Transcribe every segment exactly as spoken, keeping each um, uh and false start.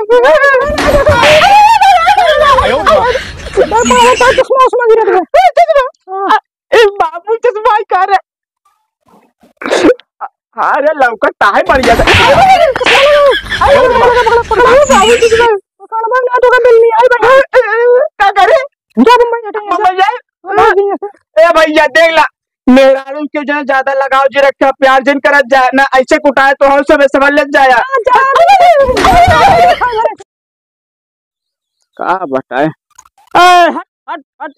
ए बाबू, चश्मा ही कर। अरे लौकत ताहे पड़ जाता। अरे बाबू, चश्मा पकड़वा ना, तो का मिलनी आई भाई। का करे? जा बम्बई जाते हैं। बम्बई जाए? ए भैया, देख ला, मेहरारू के जो ज्यादा लगाव जे रखे, प्यार जिन करत जाए ना, ऐसे कुटाए तो हम सब समझ लेत जाया। का बताए? ए, हट, हट, हट,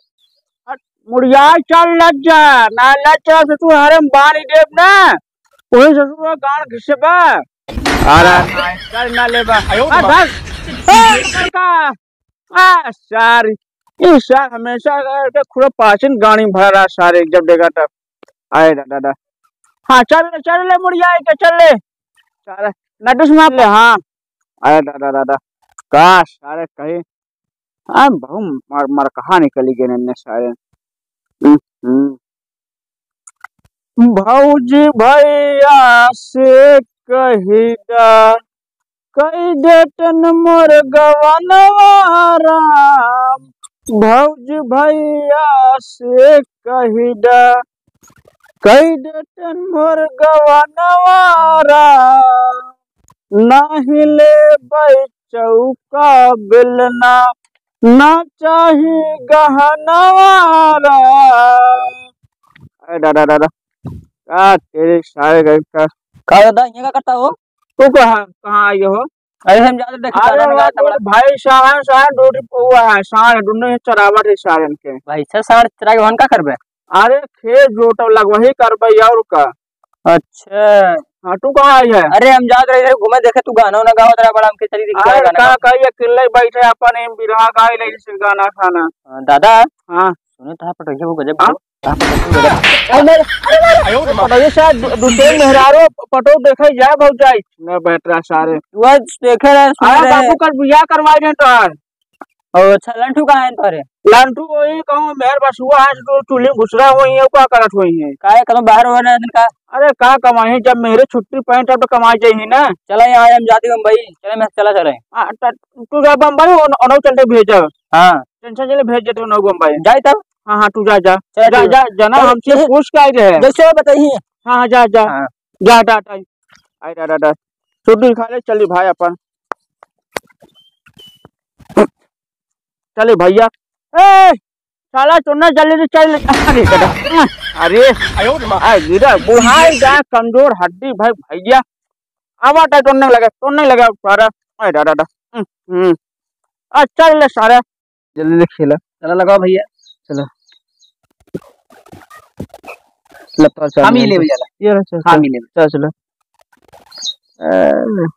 हट, मुड़िया चल लग जा, ना लग जा तो तू हरे बांध देब ना, वही ससुर गाड़ घिसे बा। अरे, चल ना लेबा। आयो आ, रे भाग। ए, पकड़ का। आ, सार, ई सार हमेशा के खुरापासिन गाड़ी भरा रहा सारे, जब देखा तब। आए दादा, दादा। हाँ, चल ले, चल ले, मुड़िया के चल ले। सारे, नटुस मार ले, हाँ। आए दादा, दादा। का सारे कहीं, हाँ, बहु मर, मर कहाँ निकली गए इनने सारे। हम्म, हम्म। भौजी भैया से कही दा, कई देतन मोर गवनवा राम। भौजी भैया से कही दा, कई देतन मोर गवनवा राम। नाही लेबै चौका बेलना, ना चाही गहनवा रा। अरे दादा, दादा, का तेरे सारे घर का। का दादा, ये का करता हो? तू कहाँ, कहाँ आई हो? अरे हम जाते देखे अरे सारे वो गाय तो बड़ा भाई साहब, सारे ड्यूटी पे हुआ है, सारे दोनों ही चरावत है सारन के। भाई साहब, सारे चरा के वहन का करबे? अरे खेत जोतब लगवही करबे और का। अच्छा। हाँ, तू कहाँ आई है? अरे हम जात रहे घूमे, देखे तू गाना वाना गावत रहा बड़ा, हमके चली दिखा अरे गाना। का कही, अकेले बैठे अपन एम बिरहा गाय ले जैसे गाना खाना। हाँ, दादा। हाँ। सुने तहा पटोहिया वो गजब हाँ? गाओ, तहा पटोहिया वो गजब। अरे मेरे, अरे मेरे, पटोहिया शायद दु-, दूसरे मेहरारू पटो देखे जाए भौजाई। न बैठ रहा सारे। तू आज देखे रहे, सुने अरे रहे। बाबू कल बियाह करवाई रहे तो यार। ओ, अच्छा, लंठू कहाँ है तोरे? लंठू वही कहूँ मेहर बसुआ है, जो चूल्ही घुसरा हुई है, का करत हुई है? काहे कनो बाहर हो रहे दिन का? अरे का कमाई, जब मेरे छुट्टी पाए तब तो कमाई जाई ही ना। चला यहाँ हम जाती बम्बई, चले मैं चला चले। हाँ, त तू जा बम्बई, उन-, उन्हों चलते भेजा। हाँ। टेंशन चले भेज देते उन्हों बम्बई। जाए तब? हाँ, हाँ, तू जा, जा। चला जा, ठीक है। जा, जाना चल, हमसे चल। पूछ के आई रहे। जैसे बताइए। हाँ, हाँ, जा, जा। हाँ। जा, जा, जा। आई, जा, जा, जा। छुट्टी खा ले, चली भाई अपन। चले भैया। ए, साला तोन्ने जल्दी से चल। अरे दादा। अरे। आयो रे माँ। आ, गिरा, बुढ़ाई जा, कमजोर हड्डी भाई, भैया। आवा ता तोन्ने लगा, तोन्ने लगा, सारा। अरे दादा, दादा। हम्म, हम्म। आ, चल ले सारा। जल्दी से खेला। चला लगाओ भैया। चलो। लपा चल हम ही ले। लेवे जाला। ये रहा, चल, हम ही लेवे। चल, चलो। अ,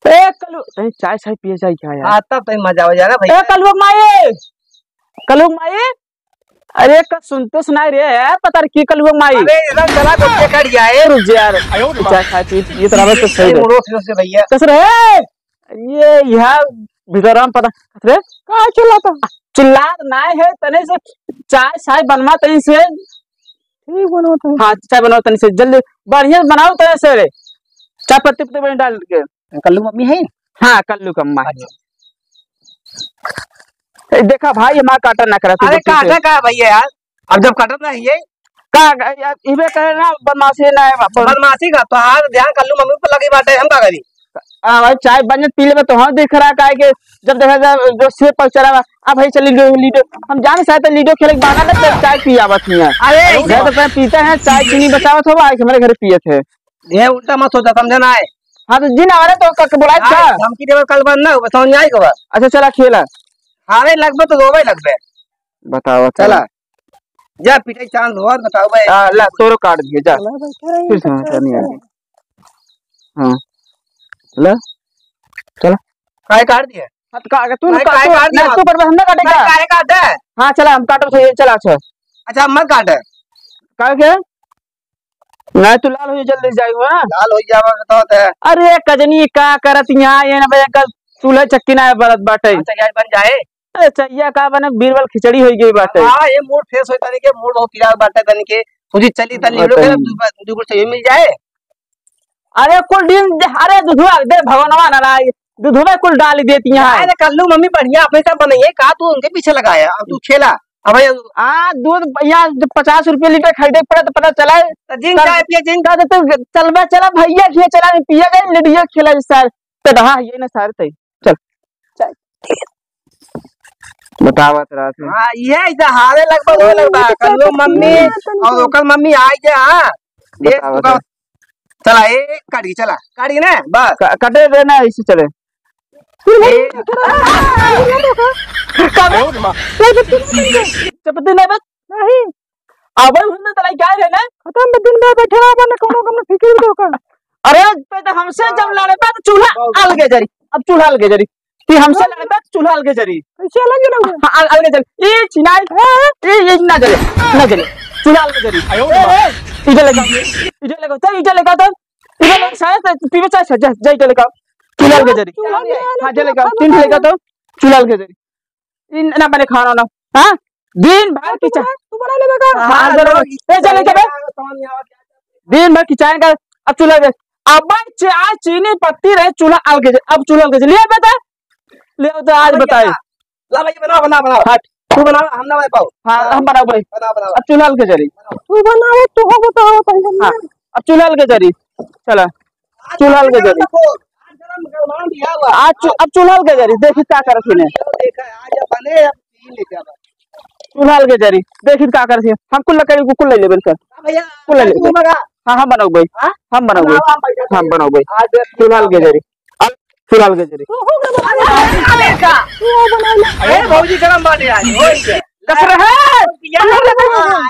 ए, कलु-, तनी चाय, चाय पिए जाई क्या यार? हाँ, तब तनी मजा हो जाएगा भैया। ए, कलुआ माई! कलुआ माई! अरे, का सुनते सुनाई रे यार, पता नहीं की कलुआ माई। अबे, इधर चला, तो के कट गया है। रुक जा यार। आयो रे माँ। चाय, चाय पी, ये तो रहा तो सही अरे, है। मुड़ो फिर से भैया। कस रे? ये यहाँ भीतर राम पता रे, का चिल्लाता? चिल्लात नाय है, तने से चाय, चाय बनवा तनी से। ठीक बनवा तनी। हाँ, चाय बनवा तनी से, जल्दी बढ़िया बनाओ तनी से रे। चाय पत्ती, पत्ती बनी डाल के। कल्लू मम्मी है? हाँ, कल्लू कम्मा है। अच्छा। ए, देखा भाई, हमार काटा ना करा तू अरे, गलती से। काटा का भैया यार? अब जब काटत ना है ये। का, का, यार, इबे करे ना, बदमाशी ना है, बदमाशी। बदमाशी का, तोहार ध्यान कल्लू मम्मी पर लगी बाटे, हम का करी? हाँ भाई, चाय बन जात, पी लेबे तो हम देख रहा, काहे के जब देखा जाए, जो से पग चला, अब भाई चल लूडो, लूडो। हम जाने साहब तो लूडो खेले के बहाना ना, तो चाय पी आवत नहीं है। अरे, घर तो पीते हैं, चाय चीनी बचावत हो, आज हमारे घर पिए थे। ये उल्टा मत सोचा, समझे ना है? हाँ, तो जिन आ रहे तो कक बुलाए हाँ, था। धमकी देवे कल बंद ना हो, समझ में आई के बात? अच्छा, चला खेला। हारे लगबे तो रोवे लगबे। बताओ, चला। चला। जा पीटे चांद हो, बताओ भाई। आ, ला, तोरो काट दिए, जा। चला भाई, चला, फिर ये समझ में नहीं आया। हाँ। ला, चला। काय काट दिए? हाँ, तो का, तू भाई, का, काय तू, काट दिया? ना, तू काट, हम ना काटेगा। भाई, काय काटे? हाँ, चला, हम काटो, सही, चला, अच्छा। अच्छा, हम मत काटे। काय के? नहीं, तू लाल हो जा, जल्दी जाई हो, हाँ? लाल हो जावा, बताओ ते। अरे, कजनी, का करत यहाँ, ये ना भाई, कल चूल्हा चक्की ना बरत बाटे। अच्छा, गैस बन जाए। अरे चइया का बने, बीरबल खिचड़ी होइ गई बाटे। हाँ, ये मूड फ्रेश होई तनी के, मूड बहुत पिरात बाटे तनी के। सोची चली तनी हाँ, लीडो के तनी। दू, दू गो चइयो मिल जाए। अरे कुल दिन, अरे दूधवा दे भगवानवा नाराय, दूधवा कुल डाल देती हैं। अरे कल्लू मम्मी बढ़िया अपने सब बनाइए, का तू उनके पीछे लगाया, अब तू खेला। अब ये हाँ, दूध यहाँ पचास रुपये लीटर खरीदे के पड़े तो पता चला। तो जिन का चाय पिए, जिन का तो तू चलबे, चला भैया, खिए चला, पिए गए, लेडियो खेला इस सार। तो हाँ, ये ना सार तई। चल। चल। बतावत रहत है। हाँ, ये ऐसा हारे लगभग हो लगभग। कल्लू मम्मी और ओकर मम्मी आ गया, हाँ। ये बतावत ओकर है। चला, ए, काट के चला, काट के ना, बस। क-, कटे दे ना, ऐसे चले। ए। चपटी नहीं बस। नहीं। अब हम ना तलाई क्या है ना? खत्म में दिन भर बैठे रहा, ना कोनो काम, ना फिकिर तो का। अरे, पे तो हमसे जब लड़बे तो चूल्हा अलगे जरी, अब चूल्हा अलगे जरी। कि हमसे लड़बे तो चूल्हा अलगे जरी। कैसे अलगे ना हुआ? हाँ, अल-, अलगे जरी। ये चिनाई, ये, ये ना जले, ना जले। चूल्हा अलगे जरी। आयो ए, ए, इधर लेके आओ, इधर लेके आओ, चल, इधर लेके आओ तो। इधर लेके, सारे से पीवे चाय से, जा, जा, इधर लेके आओ। चूल्हा अलगे जरी। चूल्हा भी है ना, हाँ, जा लेके आओ, तीन ठे लेके आओ तो। चूल्हा अलगे जरी। इन ना बने खाना ना। हाँ? दिन भर तू किचन। बना, तू बना लेबे का? हाँ, हाँ, बना लो। ले। ए, चल, ले, चल, बे। दिन भर किचन का, अब चूल्हा पे। अब भाई, चाय, चीनी, पत्ती रहे, चूल्हा अलगे जे, अब चूल्हा अलगे जे। ले बेटा, ले आओ तो आज बताए। ला भाई, बना, बना, बना। हट। तू बना, हम ना बना पाओ। हाँ, हम बनाओ भाई। बना, बना। अब चूल्हा अलगे जरी। तू बनाओ, तू हो बताओ पहले। हाँ, अब चूल्हा अलगे जरी। चला। चूल्हा अलगे जरी। आज चू-, अब चूल्हा अलगे जरी, देखी का करत हिने। चूल्हा अलगे जरी, देखी का करत हिने। हम कुल लकड़ी को कुल ले लेबे सर। कुल ले लेबे। हाँ, हम बनाओ भाई। हम बनाओ भाई। हम बनाओ भाई। चूल्हा अलगे जरी। अब चूल्हा अलगे जरी। ए, भौजी गरम बाटे आज, होई के। कस रहे?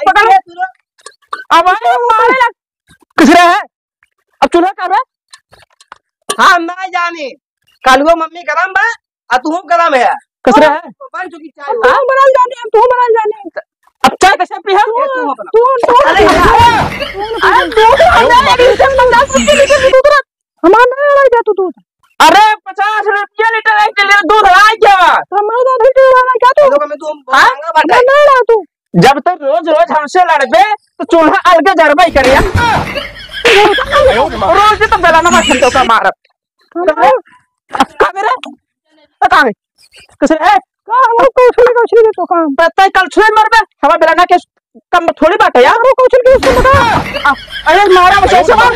पकड़। अब अरे मारे लग। कस रहे? अब चूल्हा का बा? हम ना जानी। कालुओ मम्मी गरम बा, आ तू गरम है। कस रहे? बन चुकी चाय। तू बनाल जानी, हम तू बनाल जानी। अब चाय कैसे पी हम? ये तू बना। तू, तू, अरे, अरे, तू तो हम जाने कि इसे पचास रुपये लीटर दूध रख। हमार ना लड़ाई जा तू दूध। अरे, पचास रुपये लीटर एक लीटर दूध लाई क्या? तो हमारे साथ भी लड़ाई क्या तू? हम लोग में तू हाँ? महंगा बांटा है। ना, ना, ना, तू। जब तक रोज रोज हमसे लड़बे तो चूल्हा अलगे जरबे ही करिया। रोज तो बेला ना मार तो का मारब। का मेरे? का मेरे? किस रे? का हम कौशल कौशल दे तो काम। पता है कल छुए मरबे। हमार बेला ना के कम थोड़ी बात है यार। वो कौशल के उसको बता। अरे मारा बस ऐसे मार।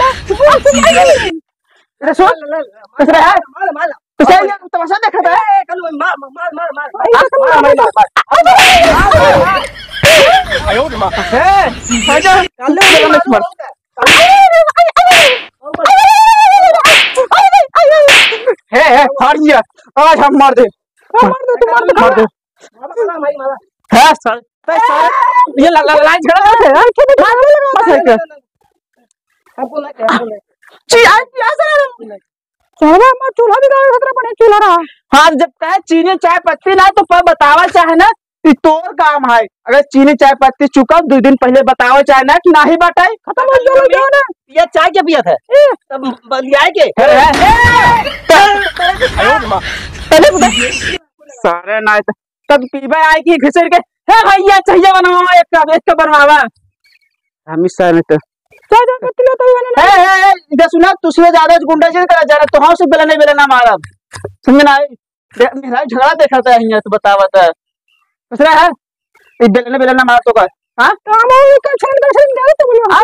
अरे सुन। किस रे है? मार, मार। तो सही है, तमाशा देखत है। ए, ए, कल मार, मार, मार, मार, मार। मार, मार, मार, मार। आयो रे माँ। ए, आजा। चल, चल, चल, चल। हे, हे, फाड़ दिया। आज हम मार दे। हाँ, मार दे, तू मार दे। मार दे। मार दे। हे, सर, ते सर, ये ला, ला, ला, झगड़ा मत है, हाँ? बस है क्या? हमको ना क्या, हमको ना। ची, आज, आज, आज। चूल्हा, हमार चूल्हा भी गावे खतरा बने चूल्हा रहा। हाँ, जब कहे चीनी चाय पत्ती ना तो पर बतावा चाहे ना कि तोर काम है। अगर चीनी चाय पत्ती चुका दो दिन पहले बतावा चाहे ना कि नाही बाटे। खत्म हो गया, जाओ ना। ये चाय के पियत है? ए। तब बलियाए के? अरे, ए। तब, तब, सारे ना तो तब पीबे आए कि घिसर के, "हे भैया, चाहिए बनवावा, एक कप, एक कप बनवावा।" हम इस साल तो चाय, चाय पत्ती लो तो ये वाला ना। हे, हे, हे, इधर सुना, तू से ज्यादा गुंडा जी करा जा रहा, तो हाँ से बेला नहीं, बेला ना मारा। समझ ना आई? दे-, मेरा झगड़ा देखा था यहाँ, तो बतावा था। दूसरा है, ये बेला नहीं, बेला ना मार तो का। हाँ? तो हम वो का छोड़ दे, छोड़ दे, तो बोलो। हाँ?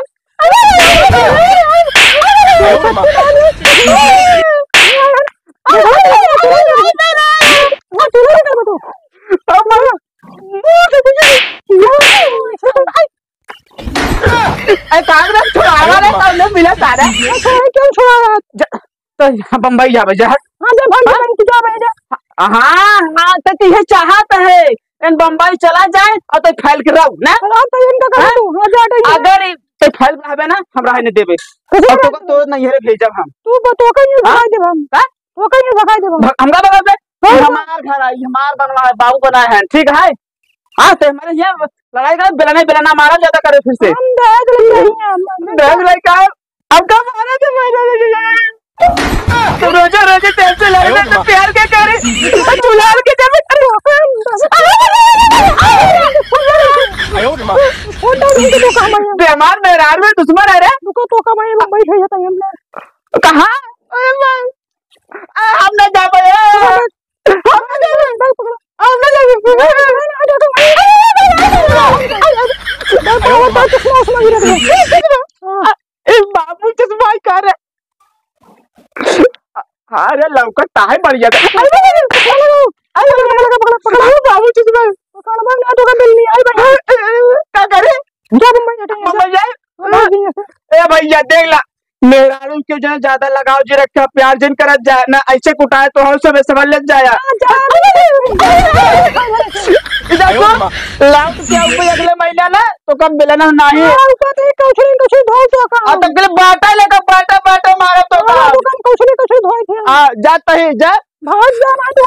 ए, कागज छुड़ावा रे, तब ले मिला सारा। अच्छा, क्यों छुड़ावा? जा, तो यहाँ बम्बई जावे, जा। हाँ, जब हम हाँ? बम्बई जावे, जा। हाँ, हाँ, तो तू ये चाहत है, इन बम्बई चला जाए और तो फैल के रहो, ना? हाँ, तो इनका कहा हाँ? तू, हाँ, जा, जा। अगर इ-, तो फैल रहबे ना, हम रहे नहीं देबे। कैसे और तो, रहे? तो नहीं है भेजब हम। तू ब-, तो कहीं हाँ? भगाई देब हम। हाँ? तो कहीं भगाई देब हम। भ-, हमरा बगल पे, हाँ, ये हाँ। हमार घर आई, हमार बनवा है, बाबू बना है, ठीक है? हाँ, तो हमारे यहाँ लड़ाई करे, बेलना, बेलना मारा ज्यादा करे फिर से। हम दहेज लेके आई हैं, हम दहेज लेके आए। अब का मारा थे भाई? तो रोजा, रोजा टाइम से लड़ना तो प्यार के करे। अरे दुश्मन है रे। रुको तो का भाई, हम बैठ जाता है हमने। कहाँ? अरे भाई, आ, हम ना जाबे। हम ना जाबे। हम ना जाबे। ए बाबू चश्मा उश्मा गिरा दिया। ए बाबू चश्मा ही कह रहे। अरे लौकत ताहे बढ़िया था। अरे, अरे, अरे, अरे, पकड़ा, पकड़ा, पकड़ा, पकड़ा, बाबू चश्मा। पकड़वा ना तो का मिलनी, आई भाई। का करे? जा बम्बई हटे, बम्बई जाए? बम्बई जाए। ए भैया देख ला, मेहरारू के जो ज्यादा लगाव जे रखे, प्यार जिन करत जाए ना, ऐसे कुटाए तो हम सब समझ लेत जाया। इधर को लाओ तो क्या ऊपर अगले महीना ना तो कम मिलना नहीं। हाँ, ऊपर तो कौशल कौशल धो तो का। आ तो अगले बाटा लेकर बाटा बाटा मारा तो का। हाँ, तो कम कौशल कौशल धोए थे। हाँ, जाता ही जा। भाग जा, मैं तो